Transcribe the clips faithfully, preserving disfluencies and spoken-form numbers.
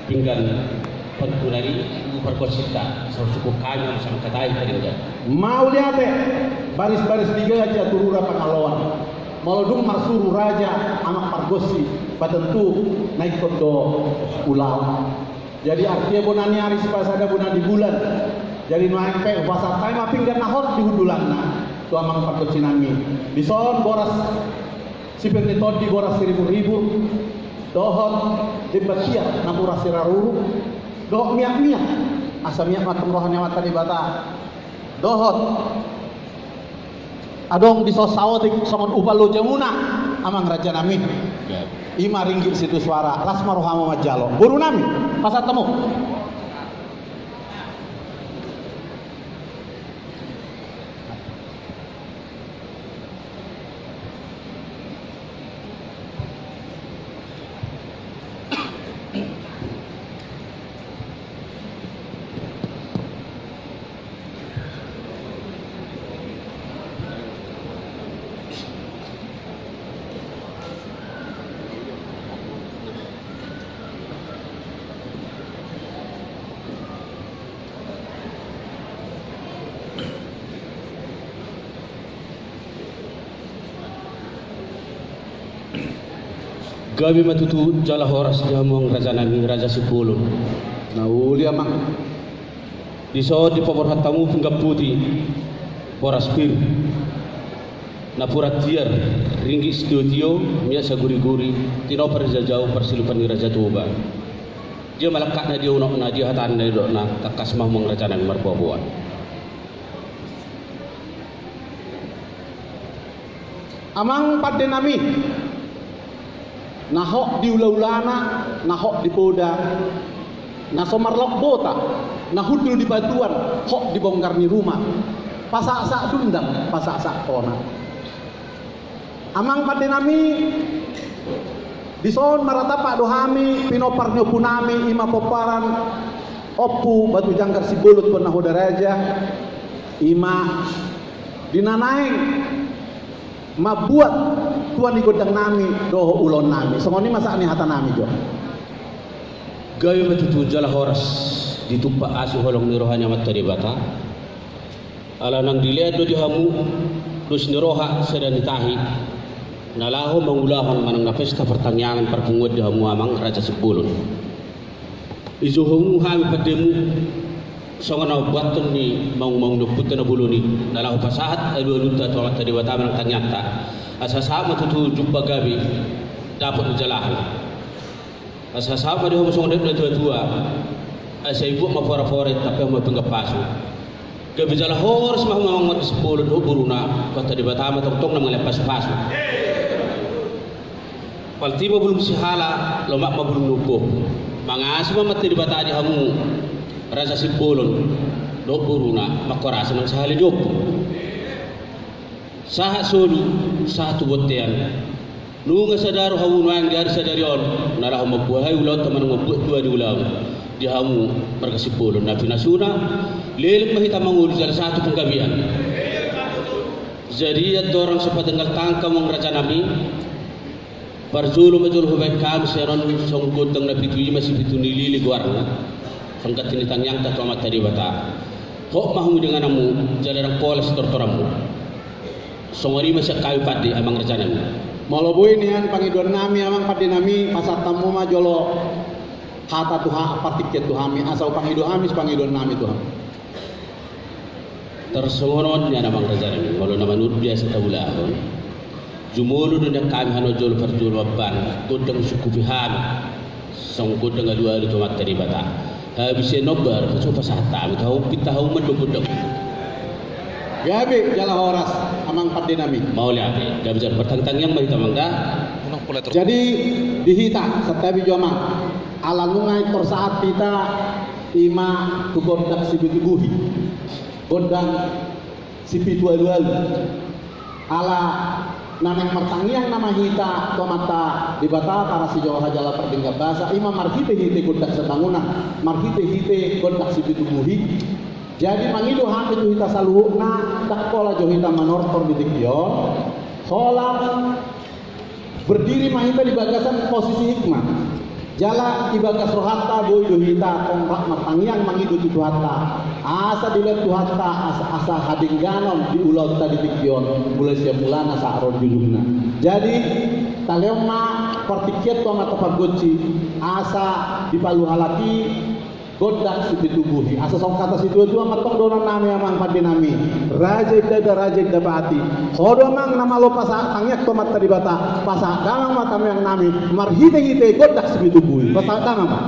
Pinggan pargonsi i, pargonsinta, sahushukun hami ma sian hata i, pinggan. Mauliate, baris-baris di gaja tu rura Pangaloan. Molo dung marsuru raja anak pargonsi, ba tentu na ingkon do ulaon. Jadi artina bona ni ari sipasada bona ni bulan. Jadi nuaeng pe hupasahat hami ma pinggan na hot di hundulanna tu amang pargonsi nami. Dison boras sipir ni tondi, boras siribur-ribur, dohot demban tiar napuran siraruru, dohot miak-miak, asa miak ma tong roha ni Amanta Debata. Dohot adong dison saotik songon upah lojamuna, amang raja nami. Ima ringgit sitio suara, las ma rohamu manjalo. Boru nami, pasahat hamu. Gabe ma tutu jala horas di hamu amang raja nami, Raja Simbolon. Na uli amang. Dison dipaborhat hamu pinggan puti, boras pir, napuran tiar, ringgit sitio-tio, miak saguri-guri, tinopa ni raja, parsilupan ni Raja Toba. Dia ma langkatna, dia unokna, dia hatana, dia didokna, tangkas ma hamu amang raja nami marboa-boa. Amang pande nami, na hot di ula-ulana, na hot di poda, na so marlaok bota, na hundul di batuan, hot di bonggar ni ruma, pasak-sak dundang, pasak-sak tona. Amang pande nami, dison maratapak do hami pinompar ni ompu nami, ima pomparan Ompu Batu Jangkar Simbolon tu na hoda raja, ima di na naeng mambuat tua ni gondang nami dohot ulaon nami. Songon i ma sahat ni hata nami jo. Gabe ma tutu jala horas ditumpak asi holong ni roha ni Amanta Debata. Ala nang dilean do di hamu dos ni roha sada ni tahi na laho mangulahon manang na pesta partangiangan parpunguan di hamu amang Raja Simbolon. Dijou hamu hami pandemu songon na umbuathon ni maung-maung ni ompunta na bolon i, na laho pasahat alu-alunta tu Amanta Debata manang tangiangta, asa sahat ma tutu jumpa gabe dapot ni jalahan. Asa sahat ma di hamu songon didok natua-tua, asa ibuat ma pora-pora, tapi hamu ma pinggan pasu. Gabe jala horas ma hamu amang Raja Simbolon dohot boruna, Amanta Debata ma tongtong na mangalean pasu-pasu. Palti ma bulung sihala, lomak ma bulung ni ompu. Mangasi ma Amanta Debata di hamu Raja Simbolon dohot boruna, mangkorasi nang sahali ni ompu. Sahat solu, sahat tu bontean. Nunga sada roha hamu nuaeng di ari sadari on, na laho mambuhai ulaonta manang mambuat tua di ulaon di hamu marga Simbolon na pinasuna, leleng ma hita mangolu jala sahat tu panggabean. Jadi andorang so patenggal tangka amang raja nami, parjolo ma jolo hubaen hami sian on songon gondang na pitu i ma, Sipitu ni Lili goarna, pangganti ni tangiangta tu Amanta Debata. Hot ma hamu di ingananmu jala ndang pola sitortoranmu. Songon i ma sian hami pande amang raja nami. Molo boi nian pangidoan nami amang pande nami, pasahat hamu ma jolo hata tu ha-, partingkian tu hami, asa hupangido hami sipangidoan nami tu hamu. Tarsongon on nian amang raja nami, molo na manurut biasa taulahon, jumolo do nian hami hano jolo parjolo mambaen gondang sungkupi hami. Songon gondang alu-alu tu Amanta Debata. Habis i nombar, so pasahat hami tu hamu, pinta hamu mandok gondang. Gabe jala horas amang pande nami. Mauliate, gabe jala martangiang ma hita amang da. Jadi di hita santabi jo amang, ala nunga intor sahat hita ima tu gondang Sipitu Buhi, gondang Sipitu Alu-alu. Ala na naeng martangiang nama hita tu Amanta Debata parasi jo hajala pardenggan basa, ima marhite-hite gondang satangunan, marhite-hite gondang Sipitu Buhi. Jadi mangido hami tu hita saluhutna, ndang pola jo hita manortor di tingki on. Holan berdiri ma hita di bagasan posisi hikmat. Jala ibagas rohanta boi do hita tong rap martangiang mangido tu Tuhanta, asa dilehon Tuhanta asa, asa hadengganon di ulaonta di tingki on, mulai sian mulana sahat ro di ujungna. Jadi, talehon ma partingkian tu amanta pargonsi, asa dipalu halak i gondang sipitu buhi. Asa songon hata situatua ma tong dohonon nami amang pande nami. Raja Inda Inda, Raja Inda Pati. Ho do amang na malo pasahat tangiang tu Amanta Debata, pasahat damang ma tangiang nami marhitehite gondang sipitu buhi. Pasahat damang ma.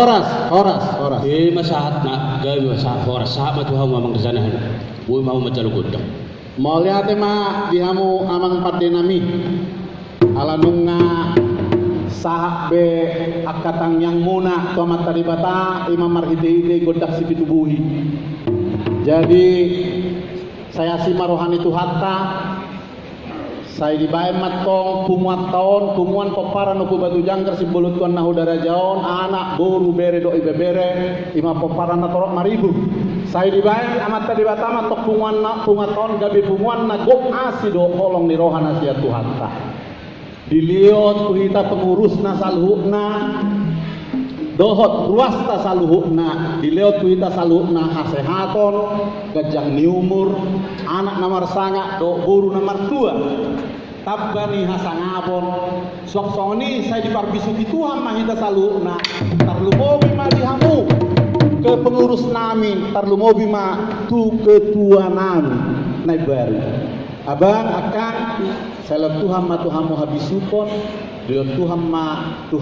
Horas, horas, horas. Ima sahat ma, gabe ma sahat, horas, sahat ma tu hamu amang raja nami. Boi ma hamu manjalo gondang. Mauliate ma di hamu amang pandenami. Ala nunga sahat be angka tangiangmuna tu Amanta Debata, ima marhitehite gondang sipitu buhi. Jadi sai asi ma roha ni Tuhanta. Sai dibaen ma antong punguanta on, punguan pomparan Ompu Batu Janggar, simbolo Tuan Nahoda Raja on, anak, boru, bere dohot ibebere, ima pomparan na torop maribur. Sai dibaen Amanta Debata ma antong punguan na, punguanta on gabe punguan na gok asi dohot holong ni roha na sian Tuhanta. Dilehon tu hita pengurusna saluhutna, dohot ruasta saluhutna, dilehon tu hita saluhutna hasehaton, ganjang ni umur, anak na marsangap dohot boru na martua, tamba ni hasangapon. Suang songon i sai diparbisuhi Tuhan ma hita saluhutna, tarlumobi ma di hamu kepengurus nami, tarlumobi ma tu ketua nami na imbaru. Abang, angka, sai lehon Tuhan ma tu hamu habisuhon, dilehon Tuhan ma tu